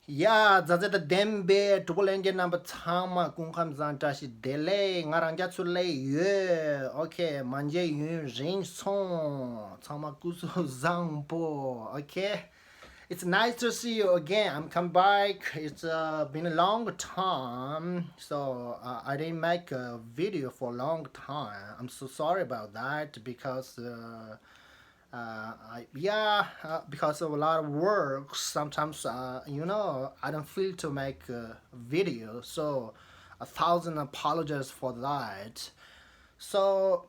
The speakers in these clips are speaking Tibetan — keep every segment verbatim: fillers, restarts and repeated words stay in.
ཡ། མཛའ་བརྩེ་དང་ལྡན་པའི་གྲོགས་པོ་ལྷན་རྒྱས་རྣམ་པ་ཚང་མ་སྐུ་ཁམས་བཟང་། བཀྲ་ཤིས་བདེ་ལེགས། ང་རང་རྒྱ་ཚུར་སླེབས་ཡོད། ཨོ་ཁེ། མ་མཇལ་ཡུན་རིང་སོང་། ཚང་མ་སྐུ་གཟུགས་བཟང་པོ། ཨོ་ཁེ། It's nice to see you again. I'm come back. It's uh, been a long time, so uh, I didn't make a video for a long time. I'm so sorry about that because uh, uh, I, yeah, uh, because of a lot of work, sometimes uh, you know I don't feel to make a video. So a thousand apologies for that. So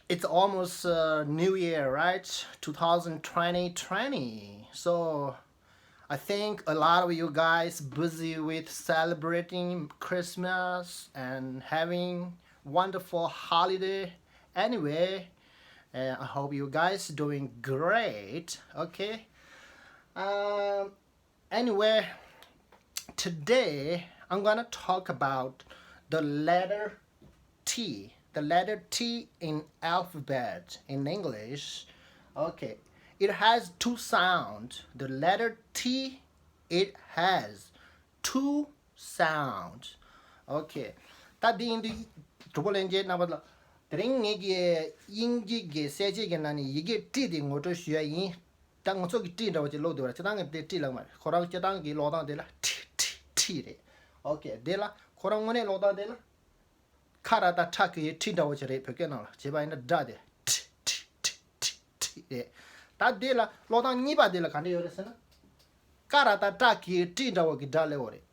it's almost uh, New Year, right? Two thousand twenty twenty. So I think a lot of you guys busy with celebrating Christmas and having wonderful holiday. Anyway, uh, I hope you guys doing great. Okay. Um, Anyway, today I'm gonna talk about the letter T, the letter T in alphabet in English. Okay, it has two sounds. The letter T, it has two sounds. Okay, ད་འདི་ཡིན་དུས་གྲོགས་པོ་ལྷན་རྒྱས་རྣམ་པ་ལ། དེ་རིང་ངེད་ཀྱིས་དབྱིན་ཇི་གི་གསལ་བྱེད་ཀྱི་ནང་ནས་ཡི་གེ་ཏི་དེ་ངོ་སྤྲོད་ཞུ་ཡ་ཡིན། ད་ང་ཚོ་གི་ཏི་འདྲ་བོ་ཅིག་ཀློག་འདུག་ར། སྤྱིར་བཏང་གི་དེ་ཏི་ལབ་མ་རེད། ཁོ་རང་སྤྱིར་བཏང་གི་ཀློག་སྟངས་དེ་ལ་ཁྲི་ཁྲི་ཁྲི་རེད། ཨོ་ཁེ། དེ་ལ་ཁོ་རང་དངོས་གནས་ཀློག་སྟངས་དེ་ལ་ཁ་ར་ཏ་ཁྲ་གི་ཁྲི་འདྲ་བོ་ཅིག་རེད། བོད་སྐད་ནང་ལ་བྱས་པ་ཡིན་ན་སྒྲ་དེ་ཁྲི་ཁྲི་ཁྲི་ཁྲི་ཁྲི་རེད། ད་དེ་ལ་ཀློག་སྟངས་གཉིས་པ་དེ་ལ་ག་འདྲ་ཡོད་རེད་ཟེར་ན། ཀ་ར་ཏ་ཏྲ་གི་ཏྲི་འདྲ་བོ་གི་སྒྲ་སླེབས་ཡོད་རེད།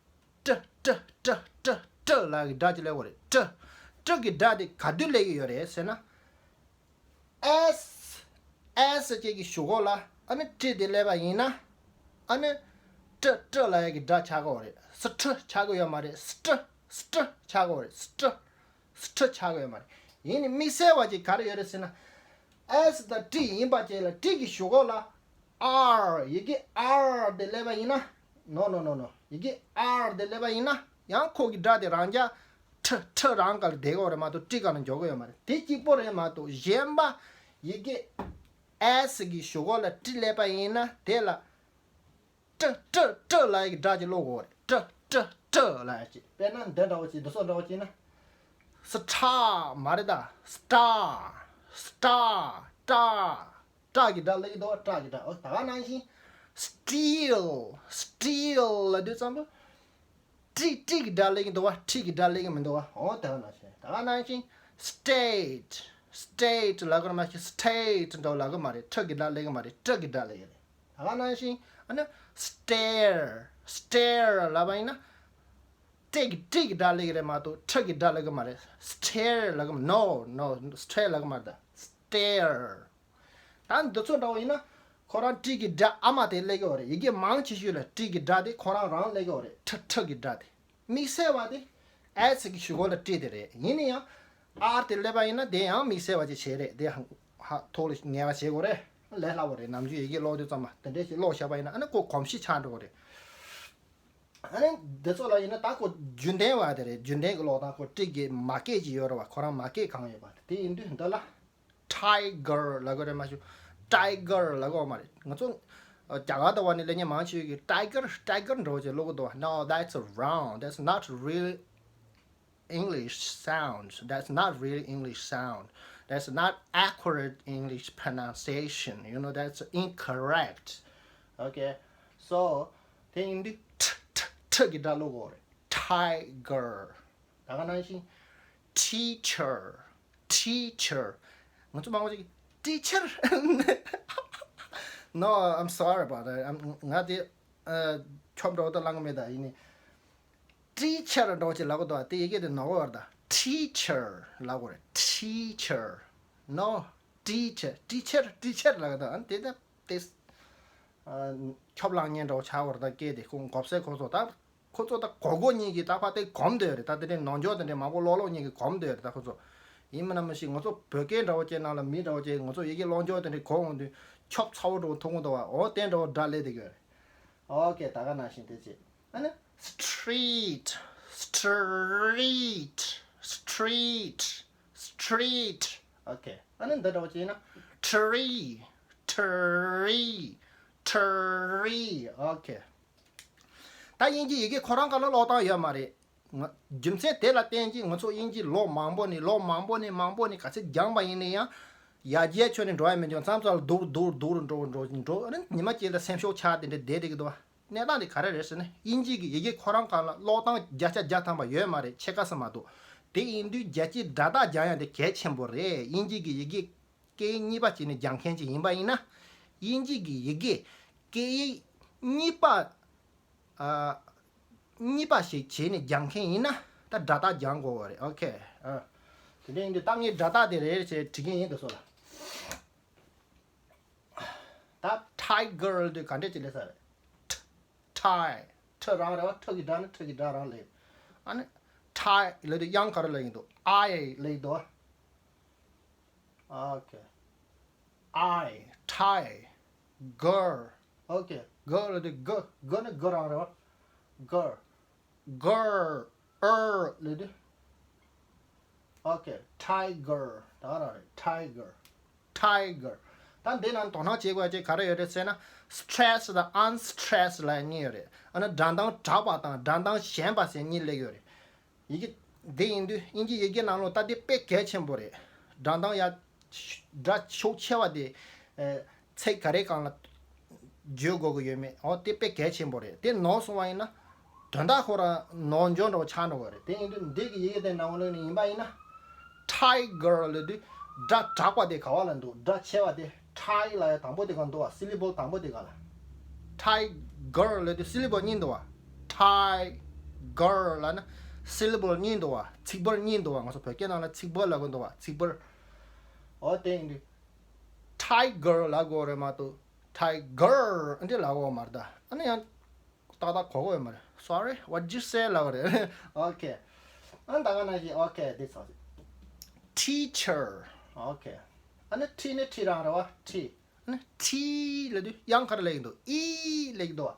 ཏྲ་ཏྲ་ཏྲ་ཏྲ་ཏྲ་ལབ་གི་སྒྲ་ཅིག་སླེབས་ཡོད་རེད། ཏྲ། ཏྲ་གི་སྒྲ་དེ་ག་དུས་སླེབས་ཀྱི་ཡོད་རེད་ཟེར་ན། ཨེས། ཨེས་ཅེས་ཀྱི་གཞུག་གུ་ལ་ཨ་ནི་ཏྲི་དེ་སླེབས་པ་ཡིན་ན། ཨ་ནི་ཏྲ་ཏྲ་ལབ་ཡ་གི་སྒྲ་ཆགས་ཀྱི་ཡོད་རེད། སི་ཏྲ་ཆགས་ཀྱི་ཡོད་མ་རེད། སི་ཏྲ། སི་ཏྲ་ཆགས་ཀྱི་ཡོད་རེད། སི་ཏྲ། སི་ཏྲ་ཆགས་ཀྱི་ཡོད་མ་རེད། ཡིན་ནའི་དམིགས་བསལ་བ་ཅིག་ག་རེ་ཡོད་རེད་ཟེར་ན། ཨེས་དང་ཏྲི་ཡིན་པ་བཅས་ལ་ཏྲི་གི་གཞུག་གུ་ལ་ཨར། ཡི་གེ་ཨར་དེ་སླེབས་པ་ཡིན་ན། ནོ་ནོ་ནོ་ནོ། ཡི་གེ་ཨར་དེ་སླེབས་པ་ཡིན་ན་ཡང་ཁོ་གི་སྒྲ་དེ་རང་རྐྱ་ཁྲ་ཁྲ་རང་སྒང་ལ་བསྡད་ཀྱི་ཡོད་རེད་མ་གཏོགས་ཏྲི་སྒང་ལ་འགྱོ་གི་ཡོད་མ་རེད། དེ་གཅིག་པོ་རེད་མ་གཏོགས་གཞན་པ་ཡི་གེ་ཨེས་གི་གཞུག་གུ་ལ་ཏྲི་སླེབས་པ་ཡིན་ན་དེ་ལ་ཏྲ་ཏྲ་ཏྲ་ལབ་ཡ་གི་སྒྲ་ཅིག་ཀློག་དགོས་རེད། ཏྲ་ཏྲ་ཏྲ་ལབ་ཡ་ཅིག་དཔེར་ན་འདི་འདྲ་བོ་ཅིག་འདི་ཚོ་འདྲ་བོ་ཅིག་ན། སི་ཁྲ་མ་རེད་ད། སི་ཏྲ། སི་ཏྲ། ཏྲ། ཏྲ་གི་སྒྲ་སླེབས་ཀྱི་འདུག་བ། ཏྲ་གི་སྒྲ། ཨོ་ད་ག་ནང་བཞིན་སི་ཊིལ། སི་ཊིལ་ལབ་དུས་ཙམ་པ། ཏྲི་ཏྲི་གི་སྒྲ་སླེབས་ཀྱི་འདུག་བ། ཏྲི་གི་སྒྲ་སླེབས་ཀྱི་མི་འདུག་བ། ཨོ་ད་ག་ནང་བཞིན། ད་ག་ནང་བཞིན་སི་ཊེ་ཊི། སི་ཊེ་ཊི་ལབ་དགོས་རེད་མ་གཏོགས་སི་ཊེ་ཊི་འདྲ་བོ་ལབ་གི་མ་རེད། ཁྲ་གི་སྒྲ་སླེབས་ཀྱི་མ་རེད། ཏྲ་གི་སྒྲ་སླེབས་ཀྱི་རེད། ད་ག་ནང་བཞིན་ཨ་ནི་སི་ཊེ་ཡར། སི་ཊེ་ཡར་ལབ་པ་ཡིན་ན། ཏྲི་གི་ཏྲི་གི་སྒྲ་སླེབས་ཀྱི་རེད་མ་གཏོགས་ཁྲ་གི་སྒྲ་སླེབས་ཀྱི་མ་རེད། སི་ཊེ་ཡར་ལབ་གི་མ། ནོ་ནོ། སི་ཊེ་ཡར་ལབ་གི་མ་རེད་ད། སི་ཊེ་ཡར། ད་འདི་ཚོ་འདྲ་བོ་ཡིན་ན་ཁོ་རང་ཏྲི་གི་སྒྲ་ཨ་མ་དེ་སླེབས་ཀྱི་ཡོད་རེད། ཡི་གེ་མང་ཆེ་ཤོས་ལ་ཏྲི་གི་སྒྲ་དེ་ཁོ་རང་རང་སླེབས་ཀྱི་ཡོད་རེད། ཁྲ་ཁྲ་གི་སྒྲ་དེ། དམིགས་བསལ་བ་དེ་ཨེས་གི་གཞུག་གུ་ལ་ཏྲི་དེ་རེད། ཡིན་ན་ཡང་ཨར་དེ་སླེབས་པ་ཡིན་ན་དེ་ཡང་དམིགས་བསལ་བ་ཅིག་བྱས་རེད། དེ་ཧ་ཧ་ཐོག་ལ་ངལ་བ་བྱེད་དགོས་རེད། ལས་སླ་བོ་རེད། ནམ་རྒྱུན་ཡི་གེ་ཀློག་དུས་ཙམ་པ་དེ་འདྲས་ཞིག་ཀློག་བཞག་པ་ཡིན་ན་ཨ་ནི་ཁོ་གོམས་གཤིས་ཆགས་འགྲོ་གི་རེད། ཨ་ནི་འདི་ཚོ་ལ་ཡིན་ན་ད་ཁོ་རྒྱུན་ལྡན་བ་དེ་རེད། རྒྱུན་ལྡན་གྱི་ཀློག་སྟངས། ཁོ་ཏྲི་གི་མ་སྐད་ཅིག་ཡོད་རེད་བ། ཁོ་རང་མ་སྐད་གང་ཡོད་པ་དེ་ཡིན་དུས་འདི་ལ་ཊའི་གར་ལབ་གི་རེད་མ་གཞི། ཊའི་གར་ལབ་གི་ཡོད་མ་རེད། ང་ཚོ་རྒྱ་གར་དུ་བ་ནི་ལེགས་ཉེས་མང་ཆེ་གི་ཊའི་གར་ཊའི་གར་འདྲ་བོ་ཅིག་ཀློག་གི་འདུག་བ། No, that's wrong. That's not real English sound. That's not real English sound. That's not accurate English pronunciation. You know, that's incorrect. Okay. So, དེ་ཡིན་དུས་ཊ་ཊ་ཊ་གི་སྒྲ་ཀློག་དགོས་རེད། ཊའི་གར། ད་ག་ནང་བཞིན་ཊི་ཆར། ཊི་ཆར། ང་ཚོ་མང་པོ་ཅིག་ཊི་ཆར། No, I'm sorry about that. I'm- ང་དེ་ཨ་ཁྱོད་འདྲ་བོ་ད་ལང་མེད་ད། ཡིན་ནི། ཊི་ཆར་འདྲ་བོ་ཅིག་ལབ་གི་འདུག་བ། དེ་ཡི་གེ་དེ་ནོར་གི་ཡོད་རེད་ད། ཊི་ཆར་ལབ་དགོས་རེད། ཊི་ཆར། ནོ། ཊི་ཆར། ཊི་ཆར། ཊི་ཆར་ལབ་གི་འདུག་ཨ་ནི་དེ་ད་དེ་ཨ་ཁྱོད་ལང་ཉན་འདྲ་བོ་ཆགས་ཡོད་རེད་ད། སྐད་དེ་ཁོ་མགོ་སེར་ཁོ་ཚོ་ད། ཁོ་ཚོ་ད་གོ་གོ་གཉིས་ཀྱིས་ད་ཕར་དེ་གོམས་བསྡད་ཡོད་རེད། ད་དེ་འདྲའི་ནོར་འཆུག་དེ་འདྲའི་མང་པོ་ཀློག་ཀློག་གཉིས་ཀྱིས་གོམས་བསྡད་ཡོད་རེད་ད་ཁོ་ཚོ། ཡིན་མིན་ན་མི་ཤེས། ང་ཚོ་བོད་སྐད་འདྲ་བོ་ཅིག་ནང་ལ་མི་འདྲ་བོ་ཅིག་ང་ཚོ་ཡི་གེ་ཀློག་འཆུག་དེ་འདྲའི་གོ་འོང་དུས་ཁྱོད་ཚ་བོ་འདྲ་བོ་མཐོང་གི་འདུག་བ། འོ་དེ་འདྲ་བོ་སྒྲ་སླེབས་བསྡད་ཀྱི་ཡོད་རེད། ཨོ་ཀེ། ད་ག་ནང་བཞིན་དེ་བྱེད། ཨ་ནི། སི་ཊྲིཊ། སི་ཊྲིཊ། སི་ཊྲིཊ། སི་ཊྲིཊ། ཨོ་ཀེ། ཨ་ནི་འདི་འདྲ་བོ་ཅིག་ཡིན་ན། ཊི་རི། ཊི་རི། ཊི་རི། ཨོ་ཀེ། ད་དབྱིན་ཇི་ཡི་གེ་ཁོ་རང་ག་ལ་ཀློག་སྟངས་ཡོད་མ་རེད། ང་རྒྱུ་མཚན་དེ་ལ་བརྟེན་གྱིས་ང་ཚོ་དབྱིན་ཇི་ལོ་མང་པོ་ནས་ལོ་མང་པོ་ནས་མང་པོ་ནས་ག་ཚད་སྦྱངས་པ་ཡིན་ན་ཡང་། ཡར་རྒྱས་ཕྱོགས་ནས་འགྲོ་ཡ་མི་འཇོག་མཚམས་མཚམས་ལ་སྡུག་རུ་སྡུག་རུ་སྡུག་རུ་འགྲོ་འགྲོ་འགྲོ། ཨ་ནི་ཉི་མ་གཅིག་ལ་སེམས་ཤུགས་ཆག་དེ་འདྲ་བསྡད་བསྡད་ཀྱི་འདུག་བ། གནས་སྟངས་དེ་ག་རེ་རེད་ཟེར་ན། དབྱིན་ཇི་གི་ཡི་གེ་ཁོ་རང་སྒང་ལ་ཀློག་སྟངས་བརྒྱ་ཆ་བརྒྱ་ཐམ་པ་ཡོད་མ་རེད། ཕྱེད་ཀ་ཙམ་མ་གཏོགས། དེ་ཡིན་དུས་རྒྱལ་སྤྱིའི་སྒྲ་རྟགས་སྦྱང་ཡ་དེ་གལ་ཆེན་པོ་རེད། དབྱིན་ཇི་གི་ཡི་གེ་སྐད་ཡིག་གཉིས་པ་བྱས་ནས་སྦྱང་མཁན་ཅིག་ཡིན་པ་ཡིན་ན། དབྱིན་ཇི་གི་ཡི་གེ་སྐད་ཡིག་གཉིས་པ། ཨ། གཉིས་པ་ཞིག་བྱས་ནས་སྦྱང་མཁན་ཡིན་ན་ད་སྒྲ་རྟགས་སྦྱང་དགོས་པ་རེད། ཨོ་ཁེ། ཨ། དེ་འདྲ་ཡིན་དུས་ད་ངས་སྒྲ་རྟགས་དེ་རེ་རེ་བྱས་བྲིས་མཁན་ཡིན། དེ་ཚོ་ལ། ད་ཊའི་གར་ལབ་དུས་ག་འདྲས་ཅིག་སླེབས་ས་རེད། ཊ། ཊའི། ཊ་རང་རེད་བ། ཊ་གི་སྒྲ་ནི་ཊ་གི་སྒྲ་རང་ལབ། ཨ་ནི་ཊའི་ལབ་དུས་དབྱངས་ག་རེ་ལབ་ཡིན་འདུག་ཨའི་ལབ་ཡིན་འདུག་བ། ཨོ་ཁེ། ཨའི། ཊའི། གར། ཨོ་ཁེ། གར་ལབ་དུས་ག། ག་ནི་ག་རང་རེད་བ། གར། གར། ཨར་ལབ་དུས། ཨོ་ཁེ། ཊའི་གར། ད་རང་རེད། ཊའི་གར། ཊའི་གར། ད་འདི་ནང་དོ་སྣང་བྱེད་དགོས་ཅིག་ག་རེ་ཡོད་རེད་ཟེར་ན། སི་ཊེ་རེ་སི་དང་ཨན་སི་ཊེ་རེ་སི་ལབ་གཉིས་ཡོད་རེད། ཨ་ནི་སྒྲ་གདངས་དྲག་པ་དང་སྒྲ་གདངས་ཞན་པ་ཟེར་གཉིས་སླེབས་ཡོད་རེད། ཡི་གེ་འདི་ཡིན་དུས་དབྱིན་ཇི་ཡི་གེ་ནང་ལོགས་ད་འདི་དཔེ་གལ་ཆེན་པོ་རེད། སྒྲ་གདངས་ཡ། སྒྲ་ཤུགས་ཆེ་བ་དེ། ཨེ། ཚིག་ག་རེ་སྒང་ལ་བརྗོད་དགོས་ཀྱི་ཡོད་མེད། འོ་དེ་དཔེ་གལ་ཆེན་པོ་རེད། དེ་ནོར་སོང་བ་ཡིན་ན། དོན་དག་ཁོ་རང་ནོར་འཇོག་འདྲ་བོ་ཆགས་འགྲོ་གི་རེད། དེ་ཡིན་དུས་འདི་གི་ཡི་གེ་དེ་ནང་ལོགས་ནས་ཡིན་པ་ཡིན་ན། ཊའི་གར་ལབ་དུས་སྒྲ་དྲག་པ་དེ་ག་བ་ལ་འདུག་སྒྲ་ཆེ་བ་དེ། ཊའི་ལབ་ཡ་དང་པོ་དེ་ག་འདུག་བ། སི་ལི་བོལ་དང་པོ་དེ་ག་ལ། ཊའི་གར་ལབ་དུས་སི་ལི་བོལ་གཉིས་འདུག་བ། ཊའི་གར་ལབ་ན་སི་ལི་བོལ་གཉིས་འདུག་བ། ཚིག་ཕྲད་གཉིས་འདུག་བ། ང་ཚོ་བོད་སྐད་ནང་ལ་ཚིག་ཕྲད་ལབ་གི་འདུག་བ། ཚིག་ཕྲད། འོ་དེ་ཡིན་དུས། ཊའི་གར་ལབ་དགོས་རེད་མ་གཏོགས། ཊའི་གར་འདི་ལབ་དགོས་མ་རེད་ད། ཨ་ནི་ཡང་ཏག་ཏག་གོ་གི་ཡོད་མ་རེད། Sorry, what did you say ལབ་རེད། ཨོ་ཁེ། ཨ་ནི་ད་ག་ནང་བཞིན་ཨོ་ཁེ་འདི་ཚོ། ཊི་ཆར། ཨོ་ཁེ། ཨ་ནི་ཊི་ནི་ཊི་རང་རེད་བ། ཊི། ཨ་ནི་ཊི་ལབ་དུས་དབྱངས་ག་རེ་སླེབས་ཀྱི་འདུག་ཨི་སླེབས་ཀྱི་འདུག་བ།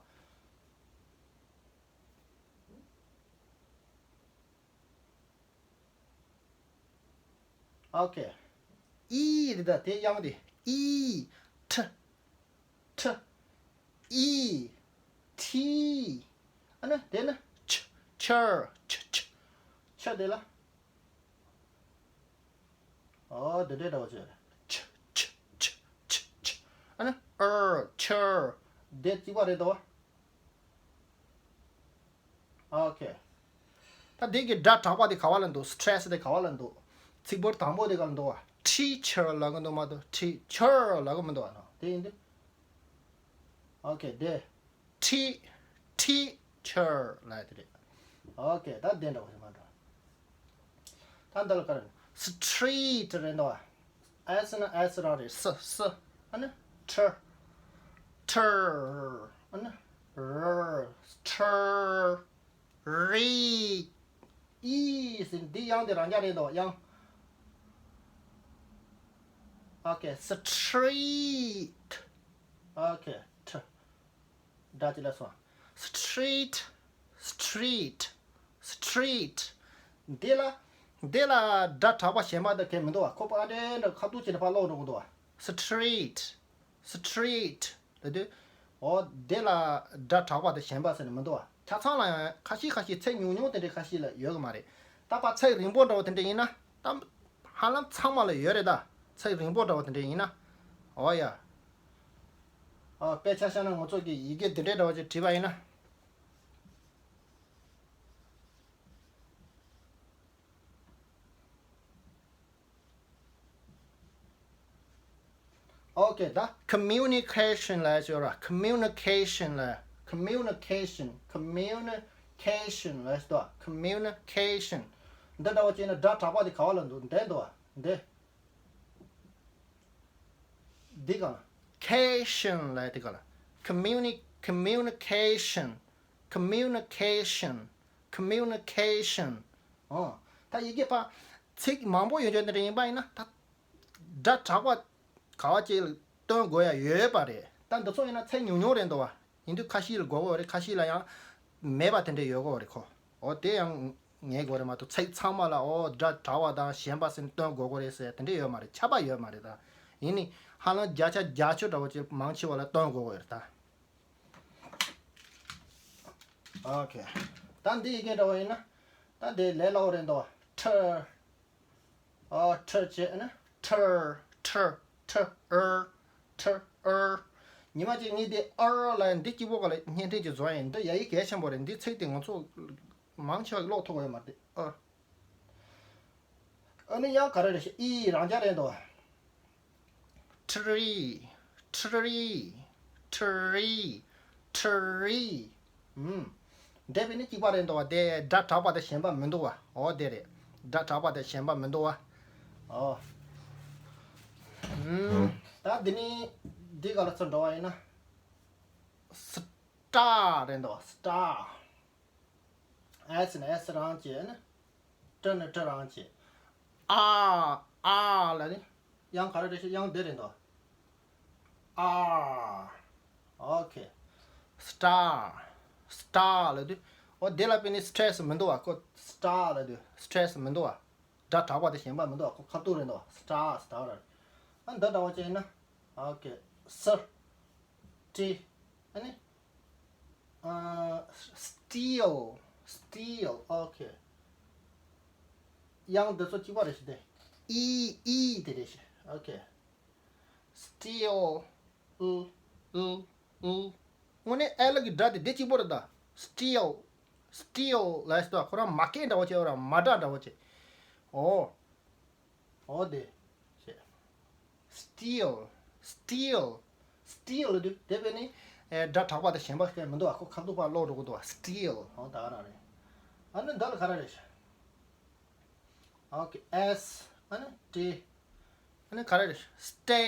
ཨོ་ཁེ། ཨི་རེད་ད། དེ་དབྱངས་དེ། ཨི། ཊ། ཊ། ཨི། ཊི། ཨ་ནི་དེ་ནི་ཆ། ཆར། ཆ། ཆ། ཆ་དེ་ལ། ཨོ་དེ་འདྲའི་འདྲ་བོ་བྱས། ཆ། ཆ། ཆ། ཆ། ཆ། ཨ་ནི་ཨར། ཆར། དེ་གཅིག་པ་རེད་དོ། ཨོ་ཁེ། ད་འདི་གི་སྒྲ་དྲག་པ་དེ་ག་བ་ལ་འདུག་སི་ཊེ་རེ་སི་དེ་ག་བ་ལ་འདུག་ཚིག་ཕྲད་དང་པོ་དེ་ག་ལ་འདུག་བ། ཊི་ཆར་ལབ་གི་འདུག་མ་གཏོགས་ཊི་ཆར་ལབ་གི་མི་འདུག་བ་ནོ། དེ་ཡིན་དུས། ཨོ་ཁེ། དེ། ཊི། ཊི་ཆར་ལབ་དེ་རེད། ཨོ་ཁེ། ད་དེ་འདྲ་བ་ཞིག་མ་འགྲོ། ད་འདི་ལ་ག་རེ། སི་ཊི་རི་ཊི་རེད་འདུག་བ། ཨེས་ནི་ཨེས་རང་རེད། སི། སི། ཨ་ནི་ཊི། ཊི། ཨ་ནི་རི། ཊི་རི། ཨི་ཟེར་འདི་དབྱངས་དེ་རང་རྐྱང་རེད་འདུག་དབྱངས། ཨོ་ཁེ། སི་ཊི་རི་ཊི། ཨོ་ཁེ། ཊི། སྒྲ་གཅིག་ལ་སོང་། སི་ཊི་རི་ཊི། སི་ཊི་རི་ཊི། སི་ཊི་རི་ཊི། འདི་ལ། འདི་ལ་སྒྲ་དྲག་པ་ཞན་པ་འདི་གས་མི་འདུག་བ། ཁོ་པ་ཨ་འདྲེ་འདྲ་ཁ་ཐུག་བྱས་ནས་ཕར་ཀློག་འགྲོ་གི་འདུག་བ། སི་ཊི་རི་ཊི། སི་ཊི་རི་ཊི་ལབ་དུས། འོ་འདི་ལ་སྒྲ་དྲག་པ་དང་ཞན་པ་ཟེར་ནས་མི་འདུག་བ། ཆ་ཚང་ལ་ཡང་ཁ་ཤས་ཁ་ཤས་ཚིག་ཉུང་ཉུང་དེ་འདྲའི་ཁ་ཤས་ལ་ཡོད་གི་མ་རེད། ད་ཕར་ཚིག་རིང་པོ་འདྲ་བོ་དེ་འདྲ་ཡིན་ན། ད་ཧ་ལམ་ཚང་མ་ལ་ཡོད་རེད་ད། ཚིག་རིང་པོ་འདྲ་བོ་དེ་འདྲ་ཡིན་ན། འོ་ཡ། ཨ། དཔེ་ཆ་བཞག་ན་ང་ཚོ་གི་ཡི་གེ་འདི་འདྲའི་འདྲ་བ་ཅིག་བྲིས་པ་ཡིན་ན། ཨོ་ཁེ། ད་ཁོ་མིའུ་ནི་ཁེ་ཤན་ལབ་ཡ་ཅིག་ཡོད་ར། ཁོ་མིའུ་ནི་ཁེ་ཤན་ལབ། ཁོ་མིའུ་ནི་ཁེ་ཤན། ཁོ་མིའུ་ནི་ཁེ་ཤན་ལབ་ཡ་ཅིག་འདུག་ཁོ་མིའུ་ནི་ཁེ་ཤན། འདི་འདྲ་བ་བྱས་ན་སྒྲ་དྲག་པ་དེ་ག་བ་ལ་འདུག་འདི་འདུག་བ། འདི། འདི་གང་ལ། ཁེ་ཤན་ལབ་ཡ་དེ་གང་ལ། ཁོ་མིའུ་ནི། ཁོ་མིའུ་ནི་ཁེ་ཤན། ཁོ་མིའུ་ནི་ཁེ་ཤན། ཁོ་མིའུ་ནི་ཁེ་ཤན། ཨོ། ད་ཡི་གེ་ཕར་ཚིག་མང་པོ་ཡོད་ཡོད་འདི་འདྲ་ཡིན་པ་ཡིན་ན། ད་སྒྲ་དྲག་པ་ག་བ་ཅིག་ལ་སྟོན་དགོས་ཡ་ཡོད་པ་རེད། ད་འདི་ཚོ་ཡིན་ན་ཚིག་ཉུང་ཉུང་རེད་འདུག་བ། ཡིན་དུས་ཁ་ཤས་ལ་དགོས་ཀྱི་རེད། ཁ་ཤས་ལ་ཡང་མེད་པ་དེ་འདྲ་ཡོད་ཀྱི་རེད་ཁོ། འོ་དེ་ཡང་ངེས་དགོས་རེད་མ་གཏོགས་ཚིག་ཚང་མ་ལ་འོ་སྒྲ་དྲག་པ་དང་ཞན་པ་ཟེར་ནས་སྟོན་དགོས་ཀྱི་རེད་ཟེར་དེ་འདྲ་ཡོད་མ་རེད། ཁྱབ་པ་ཡོད་མ་རེད་ད། ཡིན་ནའི་ཧ་ལམ་བརྒྱ་ཆ་བརྒྱད་ཅུ་འདྲ་བོ་ཅིག་མང་ཆེ་བ་ལ་སྟོན་དགོས་ཀྱི་རེད་ད། ཨོ་ཁེ། ད་འདི་ཡི་གེ་འདྲ་བ་ཡིན་ན། ད་འདི་ལས་སླ་བོ་རེད་འདུག་ཁྲི། ཨོ་ཁྲི་བྱས་ན་ཁྲི། ཁྲི། ཁྲི། ཨར། ཁྲི། ཨར། ཉི་མ་གཅིག་གཉིས་དེ་ཨར་ལ་འདི་གཅིག་པོ་ག་ལ་བརྙན་འཕྲིན་གྱི་བཟོ་ཡིན། འདི་ཡ་ཡིག་གལ་ཆེན་པོ་རེད། འདི་ཚིག་དེ་ང་ཚོ་མང་ཆེ་བ་ཀློག་ཐུབ་ཀྱི་ཡོད་མ་རེད། ཨར། ཨ་ནི་ཡང་ག་རེ་རེད་ཤག་ཨི་རང་འཇགས་རེད་འདུག་ཁྲི་རི། ཁྲི་རི། ཁྲི་རི། ཁྲི་རི། ཨུམ། འདས་པའི་ནི་གཅིག་པ་རེད་འདུག་བ། དེ་སྒྲ་གྲགས་པ་དང་ཞེན་པ་མི་འདུག་བ། འོ་དེ་རེད། སྒྲ་གྲགས་པ་དང་ཞེན་པ་མི་འདུག་བ། ཨོ། ཨུམ། ད་འདི་ནི་འདི་ག་ལ་ཚུར་འགྲོ་བ་ཡིན་ན། སི་ཊ་རེད་འདུག་བ། སི་ཊ། ཨེས་ནི་ཨེས་རང་བྱས་ནི། ཊི་ནི་ཊི་རང་བྱས། ཨ། ཨ་ལ་ནི། དབྱངས་ག་རེ་རེད་ཤག་དབྱངས་འདི་རེད་འདུག་ཨ། ཨོ་ཁེ། སི་ཊ། སི་ཊ་ལ་དུས། ཨོ་དེ་ལ་དཔེ་ནི་སི་ཊེ་སི་མི་འདུག་བ། ཁོ་སི་ཊ་ལ་དུས་སི་ཊེ་སི་མི་འདུག་བ། སྒྲ་གྲགས་པ་དང་ཞེན་པ་མི་འདུག་བ། ཁོ་ཁ་ཐུག་རེད་འདུག་བ། སི་ཊ། སི་ཊ་ར། ཨ་འདི་འདྲ་བ་བྱས་ན། ཨོ་ཁེ། སི། ཊི། ཨ་ནི། ཨ། སི་ཊིལ། སི་ཊིལ། ཨོ་ཁེ། དབྱངས་འདི་ཚོ་གཅིག་པ་རེད་ཤག་དེ། ཨི། ཨི་དེ་རེད་ཤག་ཨོ་ཁེ། སི་ཊིལ། ཨུ། ཨུ། ཨུ། དངོས་གནས་ཨེལ་གི་སྒྲ་དེ་དེ་གཅིག་པོ་རེད་ད། སི་ཊིལ། སི་ཊིལ་ལ་ཞིག་ད་ཁོ་རང་མ་སྐད་འདྲ་བོ་བྱས། ཁོ་རང་མ་སྒྲ་འདྲ་བོ་བྱས། ཨོ། ཨོ་དེ། ཞེས། སི་ཊིལ། སི་ཊིལ། སི་ཊིལ་ལ་དུས་དེ་དཔེ་ནི། ཨེ་སྒྲ་གྲགས་པ་དང་ཞེན་པ་སྐད་མི་འདུག་བ། ཁོ་ཁ་ཐུག་པ་ཀློག་འགྲོ་གི་འདུག་བ། སི་ཊིལ། ཨོ་ད་ག་རང་རེད། ཨ་ནི་འདི་ལ་ག་རེ་རེད་ཤག་ཨོ་ཁེ། ཨེས། ཨ་ནི་ཊི། ཨ་ནི་ག་རེ་རེད། སི་ཊེ་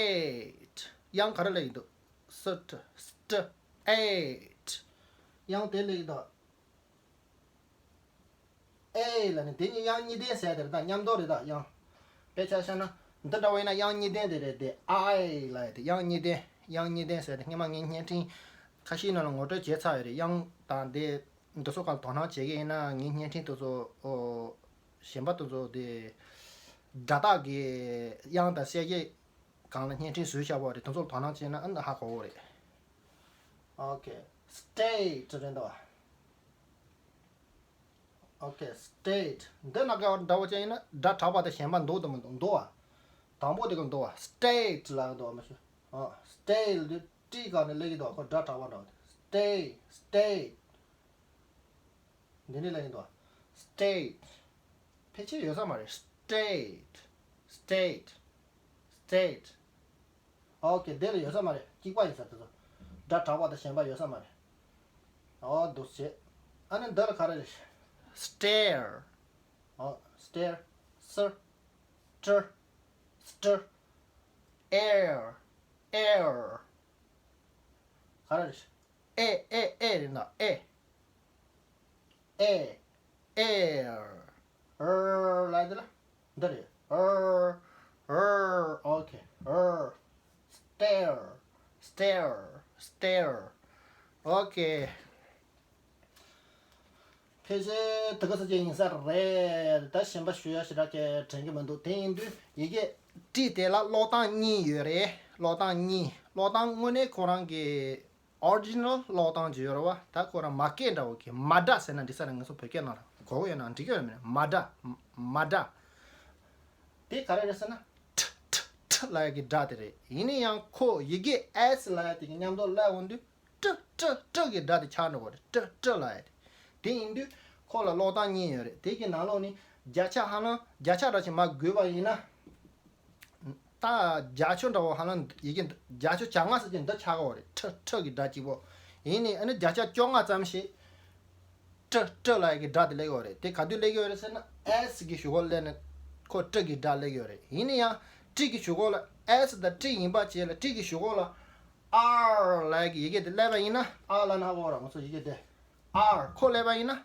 ཊི། དབྱངས་ག་རེ་སླེབས་ཀྱི་འདུག་སི་ཊི། སི་ཊེ་ཊི། དབྱངས་དེ་སླེབས་ཀྱི་འདུག་ཨེ་ལ་ནི་དེ་གཉིས་དབྱངས་གཉིས་ལྡན་ཟེར་དེ་རེད་ད། མཉམ་དུ་རེད་ད་དབྱངས། དཔེ་ཆ་བཞག་ན་འདི་འདྲ་བ་ཡིན་ན་དབྱངས་གཉིས་ལྡན་དེ་རེད་དེ། ཨའི་ལ་ཡ་དེ་དབྱངས་གཉིས་ལྡན། དབྱངས་གཉིས་ལྡན་ཟེར་དེ་སྔོན་མ་ངའི་བརྙན་འཕྲིན་ཁ་ཤས་ནང་ལ་ངོ་སྤྲོད་བྱས་ཚར་ཡོད་རེད། དབྱངས་དང་དེ། འདི་ཚོ་གང་དོ་སྣང་བྱེད་ཀྱི་ཡིན་ན། ངའི་བརྙན་འཕྲིན་དེ་ཚོ། ཨོ། གཞན་པ་དེ་ཚོ་དེ། སྒྲ་རྟགས་ཀྱི་དབྱངས་དང་གསལ་བྱེད་སྒང་ལ་བརྙན་འཕྲིན་བཟོས་བཞག་པ་རེད། དེ་ཚོ་ལ་དོ་སྣང་བྱས་ན་ཨ་ནི་ཧ་གོ་གི་རེད། ཨོ་ཁེ། སི་ཊེ་ཊི་རེད་འདུག་བ། ཨོ་ཁེ། སི་ཊེ་ཊི། འདི་ན་ག་འདྲ་བོ་ཅན་ཡིན་ན་སྒྲ་གྲགས་པ་དང་ཞེན་པ་འདུག་དང་མི་འདུག་འདུག་བ། དང་པོ་དེ་ག་འདུག་བ། སི་ཊེ་ཊི་ལ་འདུག་བ། མ་ཤེས། ཨ། སི་ཊེ་ཊི་ལ་དུས་ཊི་ག་ནས་སླེབས་ཀྱི་འདུག་ཁོ་སྒྲ་གྲགས་པ་འདྲ་བ་དེ། སི་ཊེ་ཊི། སི་ཊེ་ཊི། འདི་ནས་སླེབས་ཀྱི་འདུག་སི་ཊེ་ཊི། ཕལ་ཆེར་ཡོད་ས་མ་རེད། སི་ཊེ་ཊི། སི་ཊེ་ཊི། སི་ཊེ་ཊི། ཨོ་ཁེ། དེ་ལ་ཡོད་ས་མ་རེད། གཅིག་པ་ཡིན་ས་དེ་ཚོ། སྒྲ་གྲགས་པ་དང་ཞེན་པ་ཡོད་ས་མ་རེད། ཨོ་འདུག་བྱས། ཨ་ནི་འདི་ལ་ག་རེ་རེད། སི་ཊེ་ཊི། ཨོ་སི་ཊེ་ཊི། སི། ཊི། སི་ཊི། ཨེ། ཨེ། ག་རེ་རེད། ཨེ། ཨེ། ཨེ་རེད་ན་ཨེ། ཨེ། ཨེ། ཨར་ལ་དེ་ལ། འདི་རེད། ཨར། ཨར། ཨོ་ཁེ། ཨར། སི་ཊེ་ཊི། སི་ཊེ་ཊི། སི་ཊེ་ཊི། ཨོ་ཁེ། ཕལ་ཆེར་དེ་ག་ཚོད་ཅིག་ཡིན་ས་རེད། ད་གཞན་པ་ཞུ་ཡ་ཞེ་དྲག་གི་དྲན་གྱི་མི་འདུག་དེ་ཡིན་དུས་ཡི་གེ་ཊི་དེ་ལ་ཀློག་སྟངས་གཉིས་ཡོད་རེད། ཀློག་སྟངས་གཉིས། ཀློག་སྟངས་དངོས་གནས་ཁོ་རང་གི་ཨོ་རི་ཇི་ནལ་ཀློག་སྟངས་ཅིག་ཡོད་རེད་བ། ད་ཁོ་རང་མ་སྐད་འདྲ་བོ་གི་མ་སྒྲ་ཟེར་ན་འགྲིག་ས་རེད། ང་ཚོ་བོད་སྐད་ནང་ལ་གོ་གི་ཡོད་ན་འགྲིག་གི་ཡོད་མེད། མ་སྒྲ། མ་སྒྲ། དེ་ག་རེ་རེད་ཟེར་ན། ཊི་ཊི་ཊི་ལབ་ཡ་གི་སྒྲ་དེ་རེད། ཡིན་ན་ཡང་ཁོ་ཡི་གེ་ཨེས་ལབ་ཡ་དེ་གི་མཉམ་དུ་སླེབས་འོང་དུས། ཊི་ཊི་ཊི་གི་སྒྲ་དེ་ཆགས་འགྲོ་གི་རེད། ཊི་ཊི་ལབ་ཡ་དེ། དེ་ཡིན་དུས་ཁོ་ལ་ཀློག་སྟངས་གཉིས་ཡོད་རེད། དེ་གི་ནང་ལོགས་ནས་བརྒྱ་ཆ་ཧ་ལམ་བརྒྱ་ཆ་འདྲ་ཞིག་མར་བགོས་པ་ཡིན་ན། ད་བརྒྱ་ཆ་འདྲ་བོ་ཧ་ལམ་ཡི་གེ་བརྒྱ་ཆ་གྱ་ལྔ་ཙམ་ཅིག་འདི་ཆགས་ཀྱི་ཡོད་རེད། ཊི་ཊི་གི་སྒྲ་གཅིག་པོ། ཡིན་ནའི་ཨ་ནི་བརྒྱ་ཆ་བཅོ་ལྔ་ཙམ་ཞིག་ཊི་ཊི་ལབ་ཡ་གི་སྒྲ་དེ་སླེབས་ཀྱི་ཡོད་རེད། དེ་ག་དུས་སླེབས་ཀྱི་ཡོད་རེད་ཟེར་ན། ཨེས་གི་གཞུག་གུ་སླེབས་ནས་ཁོ་ཊི་གི་སྒྲ་སླེབས་ཀྱི་ཡོད་རེད། ཡིན་ན་ཡང་ཊི་གི་གཞུག་གུ་ལ། ཨེས་དང་ཊི་ཡིན་པ་བྱས་ལ་ཊི་གི་གཞུག་གུ་ལ་ཨར་ལབ་ཡ་གི་ཡི་གེ་དེ་སླེབས་པ་ཡིན་ན། ཨར་ལབ་ན་ཧ་གོ་ར། ང་ཚོ་ཡི་གེ་དེ་ཨར་ཁོ་སླེབས་པ་ཡིན་ན།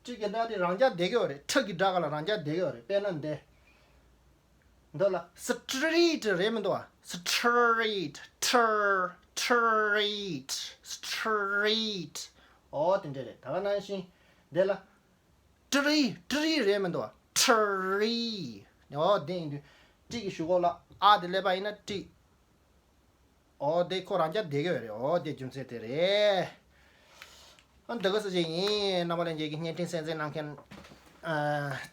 ཊི་གི་སྒྲ་དེ་རང་འཇགས་བསྡད་ཀྱི་ཡོད་རེད། ཊི་གི་སྒྲ་ག་ལ་རང་འཇགས་བསྡད་ཀྱི་ཡོད་རེད། དཔེར་ན་འདི། འདི་ལ་སི་ཊི་རི་ཊི་རེད་མི་འདུག་བ། སི་ཊི་རི་ཊི། ཊི་རི། ཊི་རི་ཊི། སི་ཊི་རི་ཊི། ཨོ་དེ་འདྲ་རེད། ད་ག་ནང་བཞིན་འདི་ལ་ཀྲི་རི། ཀྲི་རི་རེད་མི་འདུག་བ། ཀྲི་རི། ཨོ་དེ་ཡིན་དུས་ཀྲི་གི་གཞུག་གུ་ལ་ཨ་དེ་སླེབས་པ་ཡིན་ན་ཀྲི། ཨོ་དེ་ཁོ་རང་འཇགས་བསྡད་ཀྱི་ཡོད་རེད། ཨོ་དེ་རྒྱུ་མཚན་དེ་རེད། འདི་ག་ས་ཅིག་ཡིན། རྣམ་པ་ལྷན་རྒྱས་ཀྱི་བརྙན་འཕྲིན་གསན་གཟིགས་གནང་མཁན་ཨ་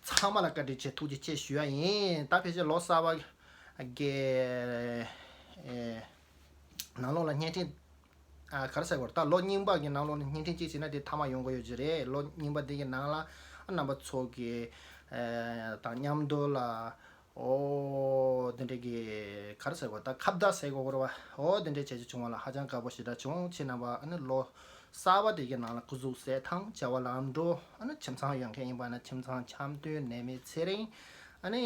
ཚང་མ་ལ་བཀའ་དྲིན་ཆེ། ཐུགས་རྗེ་ཆེ་ཞུ་ཡ་ཡིན། ད་ཕལ་ཆེར་ལོ་གསར་པ་གི་ཨེ་ནང་ལོགས་ལ་བརྙན་འཕྲིན་ཨ་ག་རེ་ཟེར་དགོས་རེད། ད་ལོ་རྙིང་པ་གི་ནང་ལོགས་ལ་བརྙན་འཕྲིན་གཅིག་བྱས་ན་དེ་མཐའ་མ་ཡོང་གི་ཡོད་ཀྱི་རེད། ལོ་རྙིང་པ་འདི་གི་ནང་ལ་ཨ་རྣམ་པ་ཚོ་གི་ཨེ་དང་མཉམ་དུ་ལ་ཨོ་དེ་འདྲས་ཀྱི་ག་རེ་ཟེར་དགོས། ད་ཁ་བརྡ་ཟེར་དགོས་རེད་བ། ཨོ་དེ་འདྲས་བྱེད་རྒྱུ་བྱུང་བ་ལ་ཧ་ཅང་དགའ་པོ་ཞེ་དྲག་བྱུང་། ཁྱེད་རྣམ་པ་ཨ་ནི་ལོ་གསར་པ་དེ་གའི་ནང་ལ་སྐུ་གཟུགས་གསལ་ཐང་། བྱ་བ་ལམ་འགྲོ། ཨ་ནི་ཁྱིམ་ཚང་ཡོད་མཁན་ཡིན་པ་ན་ཁྱིམ་ཚང་འཆམ་མཐུན་ནད་མེད་ཚེ་རིང་། ཨ་ནི་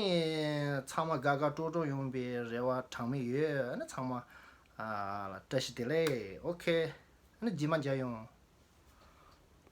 ཚང་མ་དགའ་དགའ་སྤྲོ་སྤྲོ་ཡོང་བའི་རེ་བ་གྲངས་མེད་ཡོད། ཨ་ནི་ཚང་མ་ཨ་ལ་བཀྲ་ཤིས་བདེ་ལེགས། ཨོ་ཁེ། ཨ་ནི་རྗེས་མ་མཇལ་ཡོང་།